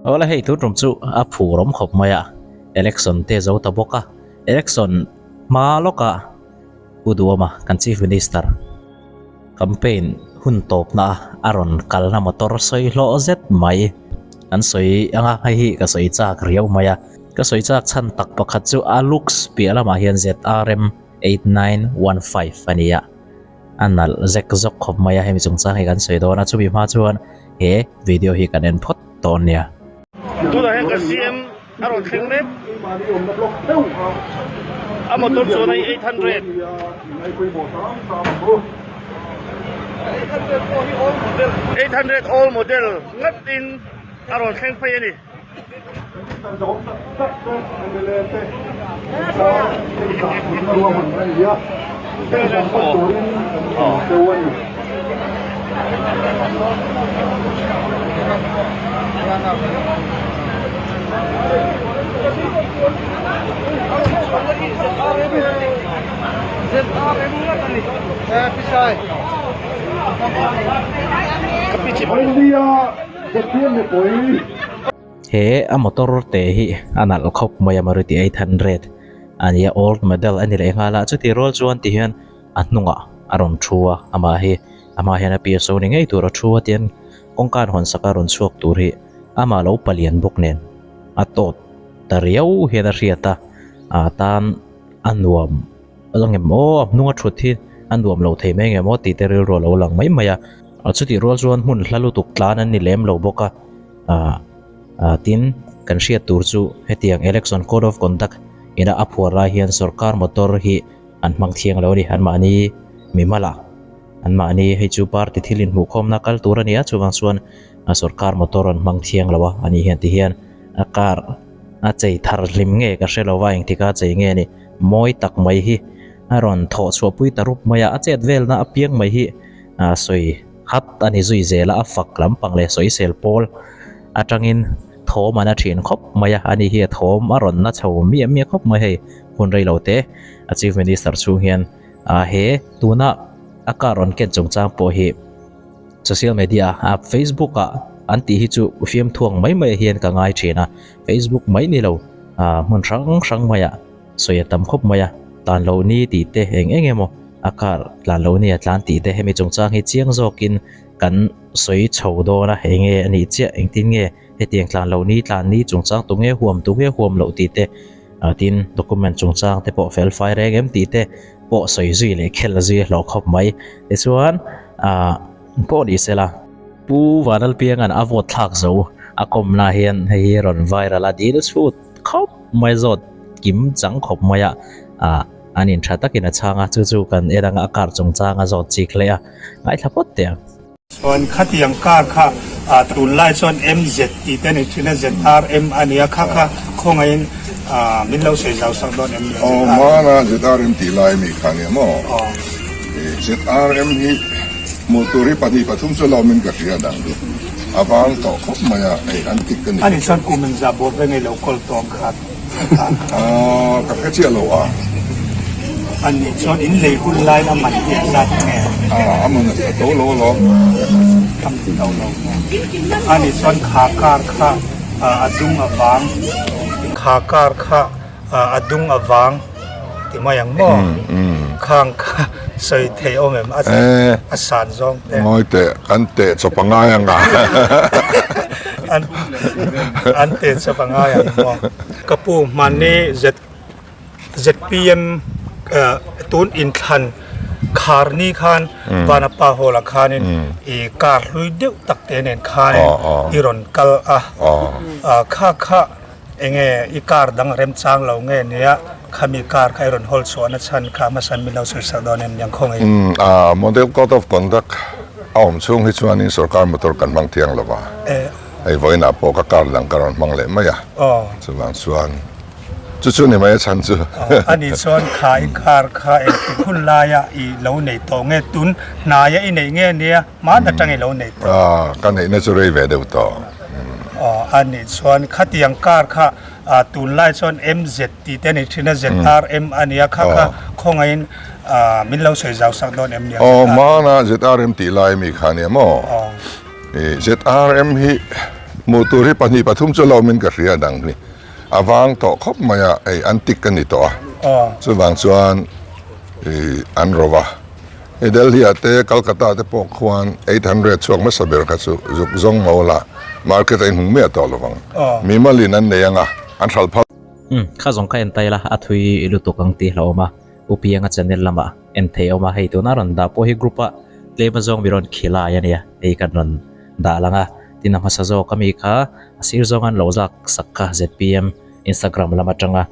Awle hei tun tum chu a phur awm khawp mai a, election te zo ta bawk a, election hma lawkah Pu Duhawma kan Chief Minister campaign hun tawpna a rawn kalna motor sawi hlawh zet mai an sawi anga hei hi ka sawi chak riau mai a, ka sawi chak chhan tak pakhat chu a looks piah lamah hian ZRM 8915 a ni a. A nalh zek zawk khawp mai a, hemi chungchang hi kan sawi dawn a, chumi hma chuan he video hi kan en phawt dawn nia. Tunah hian kan CM a rawn thleng mek, a motor chuan a 800. 800 old model ngatin a rawn thleng phei a ni. He a motor te hi a nalh khawp mai a Maruti 800 a nia old model a ni leh nghal a chutih rual chuan ti hian a hnungah a rawn thu a amah hi a hmaah hian a PSO ni ngei tur a thu a tian kawngka an hawn sak a rawn chhuak tur hi amah lo palian bawk nen a tawt ta riau hian a hriat a a tan a nuam. A lang em aw, a hnunga thut hi a nuam lo thei mai ngem aw tih te rilru a lo lang mai mai a. Chutih rual chuan hmun hla lutuk tlan an ni lem lo bawk a, ah tin kan hriat tur chu hetiang election code of conduct ina a phuar lai hian sorkar motor hi an hmang thiang lo a ni, anmahni mimal ah anmahni hei chu party thil inhmuhkhawmna kal tur a ni a, chuvang chuan sorkar motor an hmang thiang lo a, ani hian ti hian a car a chei thar hlim nge ka hre lo va engtik a chei nge ni. Mawi tak mai hi a rawn thawh chhuah pui ta rup mai a, a chet velna apiang mai hi ah sawi hat a ni zui zel a, a fak lampang leh sawisel pawl atangin thawm an a thin khawp mai a, ani hi a thawm a rawn na chho miah miah khawp mai hei hun rei lo te a chief minister chhung hian ah he tuna a car rawn ken chungchang pawh hi social media ah facebook ah an tih hi chu fiamthuang mai mai hian ka ngai thin a facebook mai ni lo ah hmun hrang hrang maiah sawi a tam khawp mai a tlan loh ni tih te eng eng emaw a car tlan loh ni a tlan tih te hemi chungchang hi chiang zawkin kan sawi chho dawn a eng nge a nih chiah engtin nge hetiang tlan loh ni tlan ni chungchang tu nge huam tu nge huam loh tih te ah tin document chungchang te pawh fel fai reng em tih te pawh sawi zui leh khel zui a hlawh khawp mai tichuan ah pawh ni sela. Pu Vanlalpianga'n a vote thlak zo a kawmna hian hei hi rawn viral a dil chhut khawp mai zawt kim chang khawp mai a ah an in tha takin a chhang a chu chu kan en anga a car chungchang a zawt chik hle a ngaithla phawt teh ang. Chuan khatiang car kha ah tunlai chuan MZ tih te a ni thin a ZRM a nia kha kha khawngaihin ah min lo sawi zau sak dawn em ni a Aw hmana ZRM tih lai ami kha nia maw? ZRM hi Hmuh tur hi pahnih pathum chu lawmin ka hria dang chu a vang tawh khawp mai a, hei an tik ka ni. Ani chuan kum engzah bawr ve ngei lo kawl tawng kha Aaa ka hre chiah lo a. Ani chuan in lei hun lai a man hi a zat nge? Aa a man a to lo alawm. A man to lo nge? Ani chuan kha car kha a dung a vang. Kha car kha A dung a vang ti mai ang maw? Khang kha sawi thei awm em? A san zawng te. Ngawi teh, kan teh chawp a ngai ang a. An teh chawp a ngai ang maw? Ka pu hmanni ZPM tun inthlan khar ni khan Vanapa Hall ah khanin i car hlui deuh tak te nen khanin i rawn kal a. Kha kha Enge i car dang remchang lo nge nia khami car kha i rawn hawl chhuahna chhan kha hmasa min lo sawi sak dawn em niang khaw ngei. Umm a model code of conduct a awm chhung hi chuanin sorkar motor kan hmang thiang lo va, hei vawiinah pawh ka car dang ka rawn hmang leh mai a, chuvang chuan chu chu ni mai a chhan chu. A nih chuan kha i car kha engtik hun laia i lo nei tawh nge tun hnaia i neih nge nia hmaan atang i lo nei tawh. A ka neihna chu rei ve deuh tawh. Aw a nih chuan khatiang car kha tunlai chuan MZ tih te a ni thin a, ZRM a nia kha kha khawngaihin min lo sawi zau sak dawn em nia? Aw hmana ZRM tih lai mi kha nia maw? ZRM hi. Hmuh tur hi pahnih pathum chu lawmin ka hria dang hi a vang tawh khawp mai a, hei antique a ni tawh a, chuvang chuan ih an ro va. Hei Delhi ah te Calcutta te pawh khuan 800 chhuak hmasa ber kha chu zuk zawng mawl a, market a inhmu miah tawh lovang. Mimalin an nei ang a, an hralh phal. Umm kha zawng kha en ta ila a thui lutuk ang tih hlauhawm a, U Pianga channel lamah en theih a awm a, hei tuna rawn dah pawh hi group ah tlem azawng mi rawn khilai a nia, hei kan rawn dah lang a, tin a hmasa zawk ami kha a sir zawng an lo zak sak kha zpm Instagram lam atanga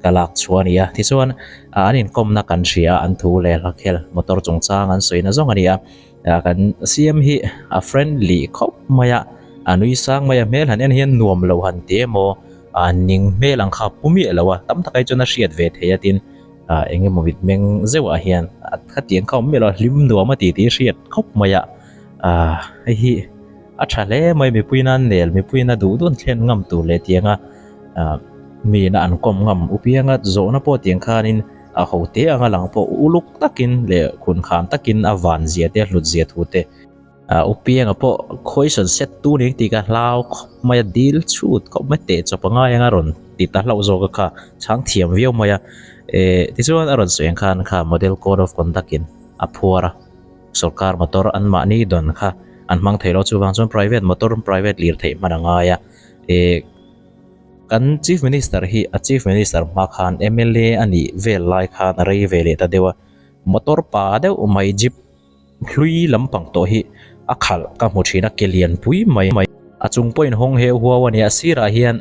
ka lak chhuah a ni a, tichuan an inkawmna kan hria a, an thu leh hla khel motor chungchang an sawi na zawng a ni a, kan CM hi a friendly khawp mai a, a nui sang mai a, hmel han en hian nuam lo han ti emaw a ning hmel ang kha a pu miah lo a, tam takah hi chuan a hriat ve thei a tin. Ah eng emaw mitmeng zeuhah hian khatiang kha awm miah lo a hlim nuam a ti tih hriat khawp mai a ah hei hi a tha hle mai mipui nan nel mipui in a duh dun thlen ngam tur leh tianga ah mi ina an kawm ngam u pianga zawhna pawh tiang khanin a ho te anga lang pawh uluk takin leh khunkhan takin a van zia te a hlut zia thu te. Ah u pianga pawh khawisawn set tu ning tih ka hlau khawp mai a dil chhut khawp mai teh chawp a ngai anga rawn ti ta hlauh zawk a kha chhang thiam viau mai a eh tichuan a rawn sawi ang khan kha model code of conduct in a phuar a sorkar motor an mahni dawn kha an hmang thei lo chuvang chuan private motor private lirtheih hman a ngai a eh kan chief minister hi a chief minister hma khan mla a nih vel lai khan a rei ve leh ta deuh a motor pa deuh mai jeep. Hlui lampang tawh hi a khalh ka hmu thin a ke lian pui mai mai. A chung pawhin hawng heu huau a nia, a sirah hian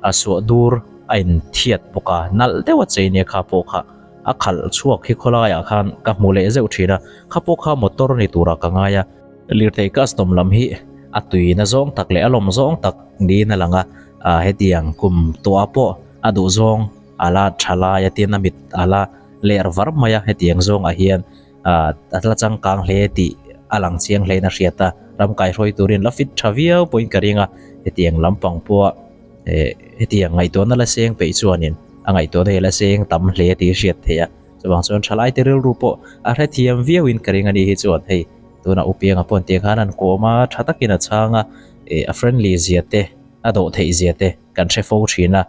a suah dur a inthiat bawk a, nalh deuh a chei nia kha pawh kha a khalh chhuak hi khawlaiah khan ka hmu leh zeuh thin a, kha pawh kha motor ni turah ka ngai a. Lirthei custom lam hi a tuina zawng tak leh a lawm zawng tak niin a lang a, hetiang kum tuah pawh a duh zawng a la tha lai a tin a mit a la ler var mai a hetiang zawngah hian. Ah a la changkang hle tih a lang chiang hlein a hriat a, ram kaihruai turin la fit tha viau pawhin ka ring a, hetiang lampang pawha eh hetiang ngaihtuahna la seng peih chuanin a ngaihtuahna hi la seng tam hle tih a hriat theih a, chuvang chuan thalaite rilru pawh a hrethiam viauin ka ring a ni hi chuan hei tunah u Pianga pawh tiang khan an kawm a, tha takin a chhang a, eh a friendly zia te a dawh theih zia te kan hre fo thin a,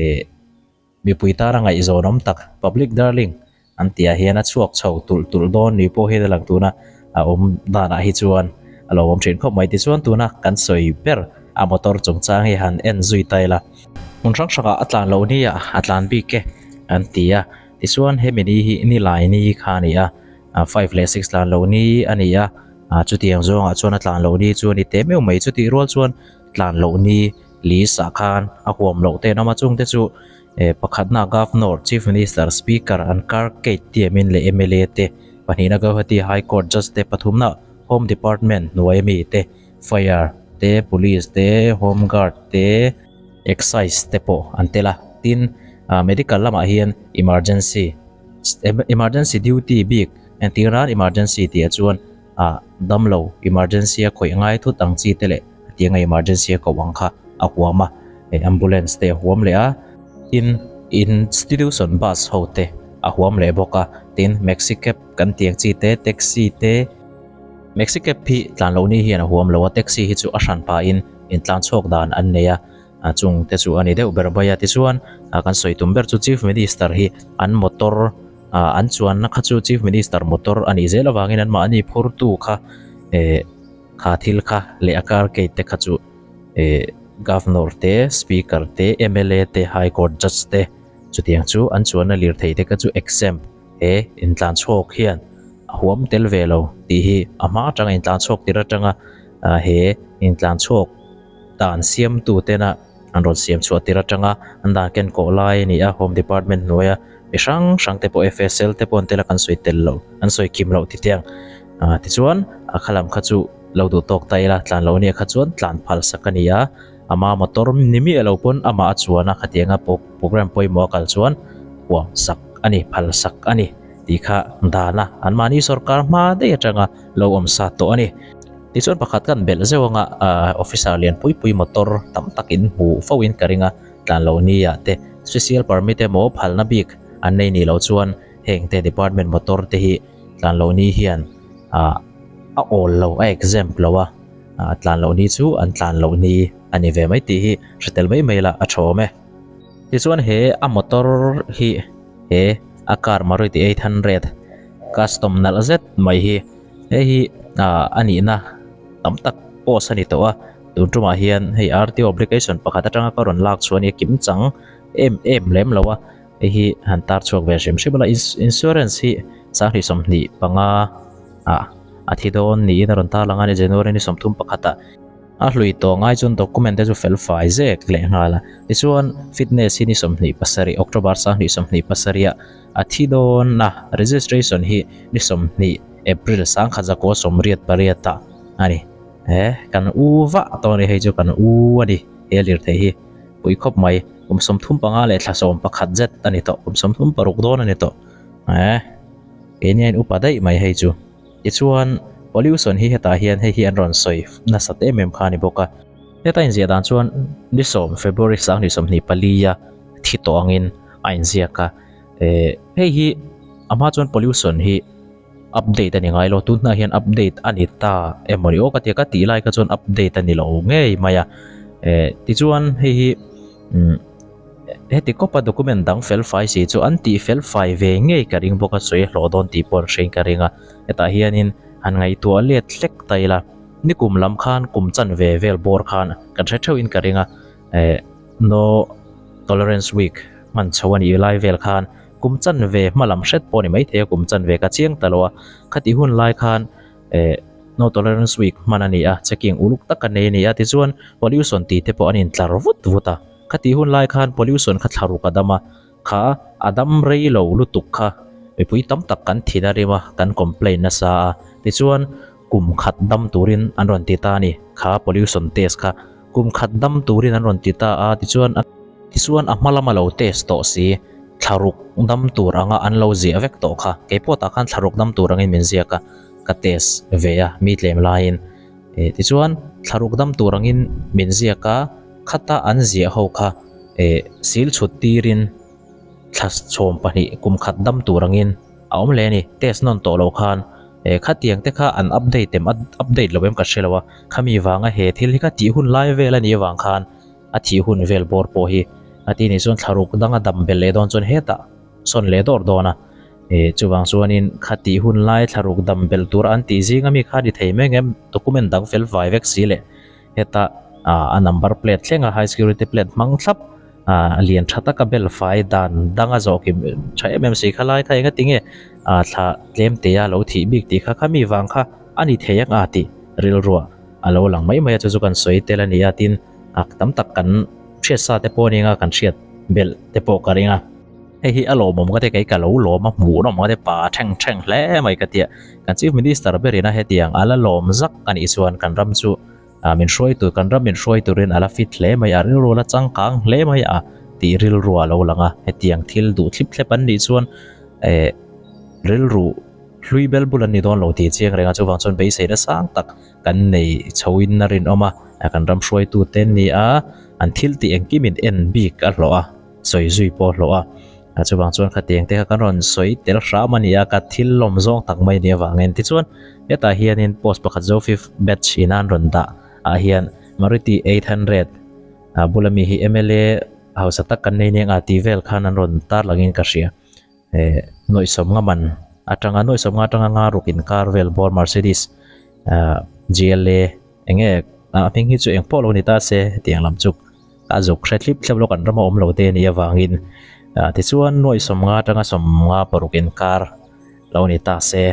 eh. Mipui tana ngaihzawn awm tak public darling an tihah hian a chhuak chho tulh tulh dawn ni pawh hian a lang tuna a awm danah hi chuan a lo awm thin khawp mai. Tichuan tuna kan sawi ber a motor chungchang hi han en zui ta ila. Hmun hrang hrangah a tlan loh nia a tlan bik e an ti a, tichuan hemi ni hi nilai ni kha a ni a, 5 leh 6 tlan loh ni a ni a, chutiang zawngah chuan a tlan loh ni chu a ni teh meuh mai. Chutih rual chuan tlan loh ni List ah khan a huam loh te an awm a, chungte chu eh pakhatna Governor, Chief Minister, Speaker an carcade tiamin leh mla te, pahnihna Guwahati High Court Judge te, pathumna Home Department hnuai ami te, Fire te, Police te, Home Guard te, Excise te pawh an tel a, tin ah medical lamah hian emergency emergency duty bik entir nan emergency tih ah chuan ah damlo emergency a khawih ngai thut ang chi te leh hetianga emergency a koh ang kha a huam a eh ambulance te a huam leh a tin institution bus ho te a huam leh bawk a tin maxi cab kan tih ang chi te taxi te maxi cab hi tlan loh ni hian a huam lo a taxi hi chu a hran pahin intlan chhuak dan an nei a a chung te chu a ni deuh ber mai a tichuan ah kan sawi tum ber chu chief minister hi an motor ah an chuanna kha chu chief minister motor a nih zel avangin anmahni phurtu kha eh. Kha thil kha leh a car gate te kha chu eh Governor te, Speaker te, mla te, High Court Judge te chutiang chu an chuanna lirthei te kha chu exempt he intlan chhuak hian a huam tel ve lo tih hi a hma atanga intlan chhuak tir atanga he intlan chhuak dan siamtu tena an rawn siam chhuah tir atanga an dan ken kawh lai a ni a, Home Department hnuaia mi hrang hrang te pawh FSL te pawh an tel a kan sawi tel loh an sawi kim loh titiang ah tichuan a kha lam kha chu lo duh tawk ta ila tlan loh nia kha chuan tlan phal sak a ni a, ama motor ni miah lo pawn amah a chuan a khatianga program pawimawh a kal chuan huam sak a ni phal sak a ni tih kha dan a anmahni sorkar hma daih atanga lo awm sa tawh a ni. Tichuan pakhat kan belh zeuh anga ah officer lian pui pui motor tam tak in hmu fo in ka ring a tlan loh ni ah te special permit emaw phalna bik an nei nih loh chuan heng te department motor te hi tlan loh ni hian ah a awl lo a exempt lo a ah tlan loh ni chu an tlan loh ni. a ni ve mai tih hi hre tel mai mai la a tha awm e. Tichuan he a motor hi he a car Maruti 800 custom nalh zet mai hi hei hi ah a nihna tam tak post a ni tawh a tun tumah hian hei RTO application pakhat atanga ka rawn lak chuan i kim chang em em lem lo a hei hi han tar chhuak ve hrim hrim a la insurance hi sanghnih 25 ah a thi dawn niin a rawn tar lang a ni January ni 31 ah. A hlui tawh ngai chuan document te chu fel fai zek leh nghal a. Tichuan, fitness hi ni 27, October 27 ah a thi dawn a, registration hi ni 20 April 1988 ah a ni. He kan u vah tawh a ni, hei chu kan u a ni he lirthei hi pui khawp mai. Kum 35 leh thla 11 zet a ni tawh, kum 36 dawn a ni tawh. He keini a in upa daih mai hei chu. Tichuan, pollution hi hetah hian hei hi an rawn sawi nasat em em kha a ni bawk a. Heta inziah dan chuan ni sawm February 2024 a thi tawh angin a inziak a. Eh, hei hi a hma chuan pollution hi update a ni ngai lo, tun hnaiah hian update a ni ta emaw ni aw ka ti a, ka tih lai kha chuan update a ni lo ngei mai a. Eh, tichuan hei hi umm. Heti kawpa document dang fel fai si chu an tih fel fai ve ngei ka ring bawk a, sawi a hlawh dawn tih pawh an hrein ka ring a. Hetah hianin han ngaihtuah let hlek ta ila, nikum lam khan kum chanve vel bawr khan kan hre theuhin ka ring a, eh No Tolerance Week hman chho a nih lai vel khan kum chanve hma lam hret pawh a ni maithei a, kum chanve ka chiang ta lo a, khatih hun lai khan eh No Tolerance Week hman a ni a, checking uluk tak a nei a ni a, tichuan pollution tih te pawh an intlar vut vut a. Khatih hun lai khan pollution kha thla ruk a dam a, kha a dam rei lo lutuk kha mipui tam tak kan thin a rim a, kan complain nasa a, tichuan kum khat dam turin an rawn ti ta a ni, kha pollution test kha kum khat dam turin an rawn ti ta a, tichuan a tichuan a hma lama lo test tawh si, thla ruk dam tur anga an lo ziah vek tawh kha, keipawh tah khan thla ruk dam tur angin min ziak a, ka test ve a mi tlem laiin. Eh tichuan thla ruk dam tur angin min ziak a, khata an ziah ho kha eh sil chhut tirin thla chhawm pahnih kum khat dam tur angin a awm hle a ni. Test nawn tawh lo khan eh khatiang te kha an update em update lo em ka hre lo a, khami vanga he thil hi kha tih hun lai vel a nih avang khan a thih hun vel bawr pawh hi a ti nih chuan thla ruk danga dam belh leh dawn chuan hetah sawn leh dawr dawn a. Eh chuvang chuanin khatih hun lai thlaruk dam belh tur an tih zing ami kha ni thei mai ang em document dang fel vai vek si leh heta ah a number plate thleng a high security plate hmang thlap ah lian tha taka bel fai dan danga zawh kim tha em em si kha lai kha enga tinge ah thla tlem te a lo thih bik tih kha khami vang kha a ni thei ang a tih rilruah a lo lang mai mai a chu chu kan sawi tel a ni a tin ah tam tak kan hriat sa te pawh a ni ang a kan hriat belh te pawh ka ring a. Hei hi a lawmawm ka ti a, kei ka lo lawm a, hmuh nawm ka ti pa thleng thleng hle mai ka ti a. Kan Chief Minister berin a hetiang a la lawm zak a nih chuan kan ram chu ah min hruai tur kan ram min hruai turin a la fit hle mai a, rilru a la changkang hle mai a tih rilru a lo lang a. Hetiang thil duh thlip thlep an nih chuan eh rilru hlui bel bul an ni dawn lo tih chiang reng a, chuvang chuan beiseina sang tak kan nei chhoin a rinawm a, kan ram hruaitute an ni a, an thil tih engkimin en bik a hlawh a. sawi zui pawh hlawh a, a chuvang chuan khatiang te kha kan rawn sawi tel hram a ni a, ka thil lawm zawng tak mai nia vangin tichuan hetah hianin post pakhat Zofif batch in an rawn dah ah hian Maruti 800 a bula mi hi mla hausa tak kan nei nia nga tih vel khan an rawn tar langin ka hria eh nuaihsawm nga man atanga nuaihsawm nga atanga nga ruk inkar vel bawr Mercedes ah GLA enge a hming hi chu engpawh lo ni ta se hetiang lam chu. A zuk hre thlip thlep lo kan rama awm lo te a nih avangin ah tichuan nuaih sawmnga atanga sawmnga paruk inkar lo ni ta se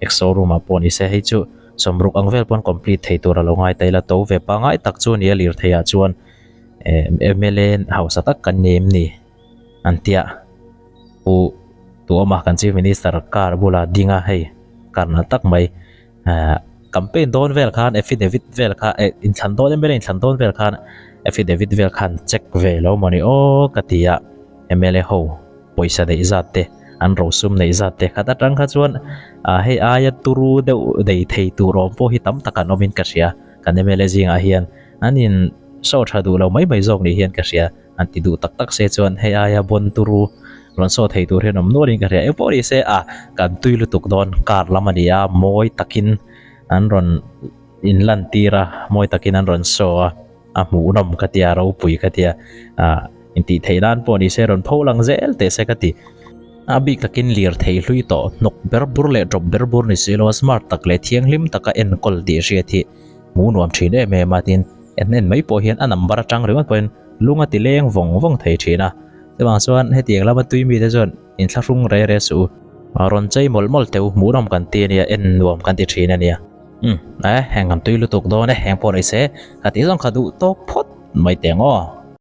ex showroom ah pawh ni se hei chu sawmruk ang vel pawn complete thei tur a lo ngai ta ila to ve pangai tak chu a ni a lirthei ah chuan eh mla hausa tak kan ni em ni an tia pu Tuama kan chief minister car bula ding a hei car nalh tak mai. Ahh campaign dawn vel khan affidavit vel kha eh inthlan dawn mla inthlan dawn vel khan affidavit vel khan check ve lo mawni aw ka ti a mla ho pawisa neih zat te an rosum neih zat te khat atang kha chuan ah hei aia turu deuh nei thei tur awm pawh hi tam tak an awmin ka hria kan mla zingah hian an in show tha duh lo mai mai zawk ni hian ka hria. An ti duh tak tak se chuan hei aia bawn turu rawn saw thei tur hian awm nualin ka hria. Engpawh ni se a kan tui lutuk dawn car lam a ni a, mawi takin an rawn inlan tir a, mawi takin an rawn saw a. A hmuhnawm ka tia, ropui ka tia. Ah intih theih nan pawh ni se rawn pho lang zel teh se ka ti. A bik takin lirthei hlui tawh hnawk ber bur leh drop ber bur ni si lo a smart tak leh thianghlim taka enkawl tih hriat hi hmuh nuam thin em em a tin en en mai pawh hian a number atang ringawt pawhin lung a ti leng vawng vawng thei thin a. Chuvang chuan hetiang lama tui mite chuan inthlahrung re re suh u. Rawn chei mawlh mawlh teh u hmuhnawm kan ti a nia en nuam kan ti thin a nia. Umm eh heng kan tui lutuk dawn e heng pawh ni se ka tih zawng kha duh tawk phawt mai teh ang aw.